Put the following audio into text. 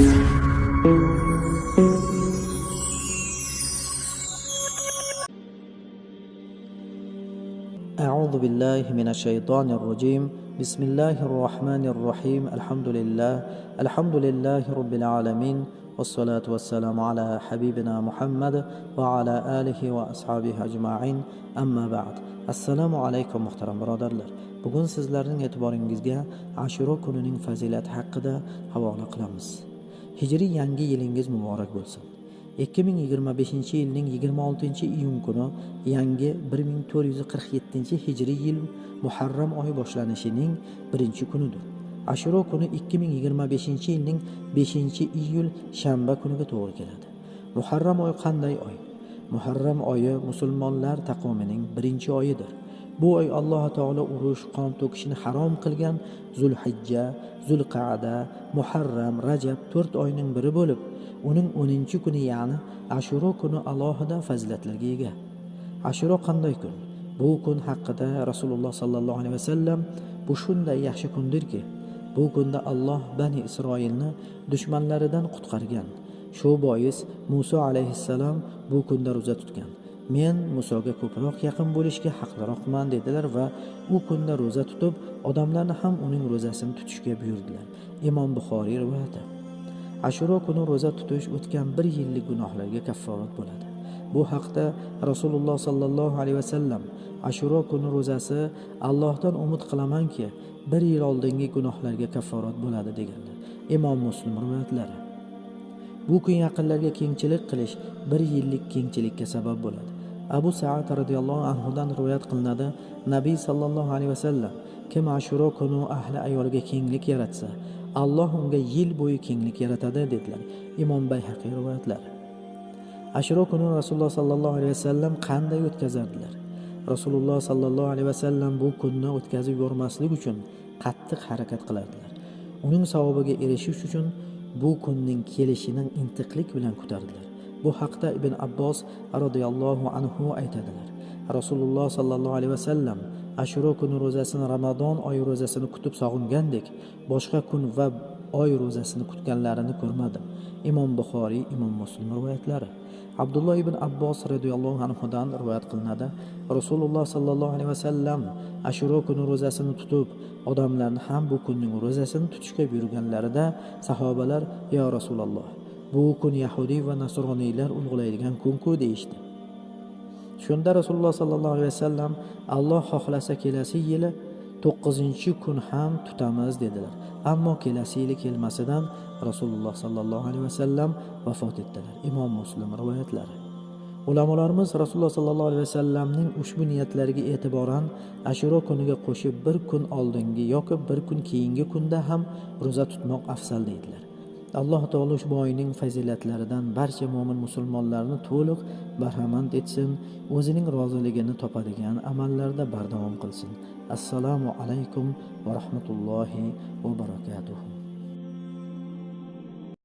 أعوذ بالله من الشيطان الرجيم. بسم الله الرحمن الرحيم. الحمد لله، الحمد لله رب العالمين، والصلاة والسلام على حبيبنا محمد وعلى آله وأصحابه أجمعين. أما بعد. Assalomu alaykum muhtaram birodarlar. Bugun sizlarning e'tiboringizga Ashura kunining fazilati haqida havola qilamiz. Hijriy yangi yilingiz muborak bo'lsin. 2025-yilning 26-iyun kuni yangi 1447-hijriy yil Muharram oyi boshlanishining birinchi kunidir. Ashura kuni 2025-yilning 5-iyul shanba kuniga to'g'ri keladi. Muharram oyi qanday oy? Muharram oyi musulmonlar taqvimining birinchi oyidir. Bu oy Alloh taolo urush, qon to'kishni harom qilgan Zulhijja, Zulqa'da, Muharram, Rajab 4 oyning biri bo'lib, uning 10-kuni, ya'ni Ashura kuni alohida fazilatlarga ega. Ashura qanday kun? Bu kun haqida Rasululloh sallallohu alayhi vasallam bu shunday yaxshi kundirki, bu kunda Alloh Bani Isroilni dushmanlaridan qutqargan. Shu bois Musa alayhissalom bu kunda ro'za tutgan. Men Musoga ko'proq yaqin bo'lishga haqliroqman dedilar va u kunda ro'za tutib, odamlarni ham uning ro'zasini tutishga buyurdilar. Imom Buxoriy rivoyati. Ashura kuni ro'za tutish o'tgan bir yillik gunohlarga kafforat bo'ladi. Bu haqda Rasululloh sallallohu alayhi vasallam Ashura kuni ro'zasi Allohdan umid qilamanki, bir yil oldingi gunohlarga kafforat bo'ladi deganlar. Imom Muslim rivoyatlari. Bu kun yaqinlarga kengchilik qilish bir yillik kengchilikka sabab bo'ladi. Abu Sa'ad radhiyallohu anhudan rivoyat qilinadi, Nabiy sallallohu alayhi vasallam kim Ashura kuni ahli ayoliga kenglik yaratsa, Alloh unga yil bo'yi kenglik yaratadi dedilar. Imom Bayhaqiy rivoyatlari. Ashura kuni Rasululloh sallallohu alayhi vasallam qanday o'tkazardilar? Rasululloh sallallohu alayhi vasallam bu kunni o'tkazib yubormaslik uchun qattiq harakat qilardilar. Uning savobiga erishish uchun bu kunning kelishini intiqlik bilan kutardilar. Bu haqda Ibn Abbos radhiyallohu anhu aytadilar. Rasululloh sallallohu alayhi vasallam Ashura kuni ro'zasini Ramazon oyi ro'zasini kutib sog'ingandek, boshqa kun va oy ro'zasini kutganlarini ko'rmadim. Imom Buxoriy, Imom Muslim rivoyatlari. Abdulloh ibn Abbos radhiyallohu anhudan rivoyat qilinadi. Rasululloh sallallohu alayhi vasallam Ashura kuni ro'zasini tutib, odamlarni ham bu kunning ro'zasini tutishga buyurganlarida sahobalar: "Ya Rasululloh, bu kun yahudiy va nasroniylar ulug'laydigan kun-ku" deyishdi. Shunda Rasululloh sallallohu alayhi vasallam Alloh xohlasa kelasi yili 9-kun ham tutamiz dedilar. Ammo kelasi yili kelmasidan Rasululloh sallallohu alayhi vasallam vafot etdilar. Imom Muslim rivoyatlari. Ulamolarimiz Rasululloh sallallohu alayhi vasallamning ushbu niyatlariga e'tiboran Ashura kuniga qo'shib bir kun oldingi yoki bir kun keyingi kunda ham ro'za tutmoq afzal deydilar. Alloh taolo ushbu oyning fazilatlaridan barcha mo'min musulmonlarni to'liq bahramand etsin, o'zining roziligini topadigan amallarda bardavom qilsin. Assalomu alaykum va rahmatullohi va barakatuh.